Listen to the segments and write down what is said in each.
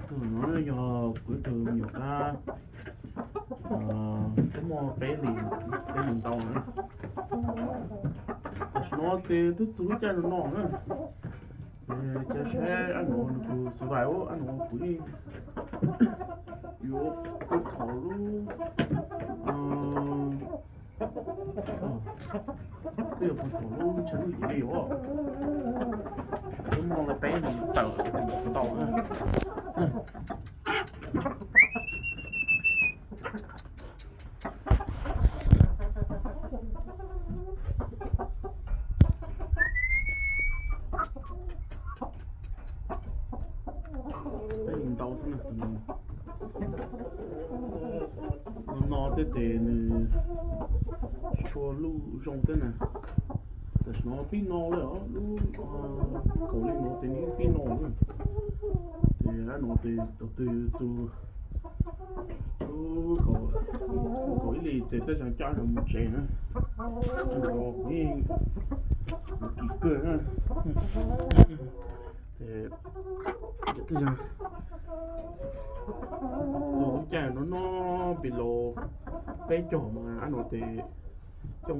No yog kuv ib tug me nyuam qab, twb muaj peb hlis, peb hlis ntau na. Tam sim no ces twb txug lub caij no no na. Ces saib ab nuav nws puas survive, ab nuav kuv yeej yuav puag thaum lub, twb yuav puag thaum lub ntsha nuj yim li os. Twb muaj peb hlis tawm ntau na. Peb hlis ntau xwb na. No no tej tes nws tsis tshua luj zoo thiab na. Tam sim no pib no lawm os, lub kaum li no ces nws pib no na. Ces ab nuav ces thaum twg tus lub kaum ib hlis ces tej zaum coj nws mus tsev na. Kuv yeej kis kawg na. Ces tej zaum txug lub caij no no, pib los peb caug mas ab nuav ces coj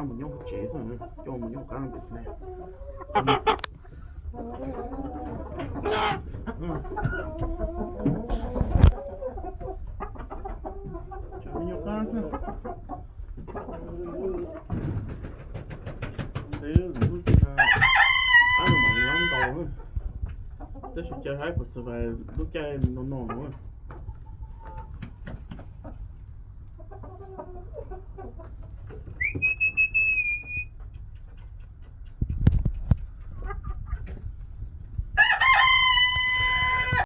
mus nyob hauv tsev xwb, coj mus nyob hauv qab no ces nyob qab xwb. Peb lub caij ab nuav mam li lab ntau, tab sis cas saib puas survive lub caij no no no.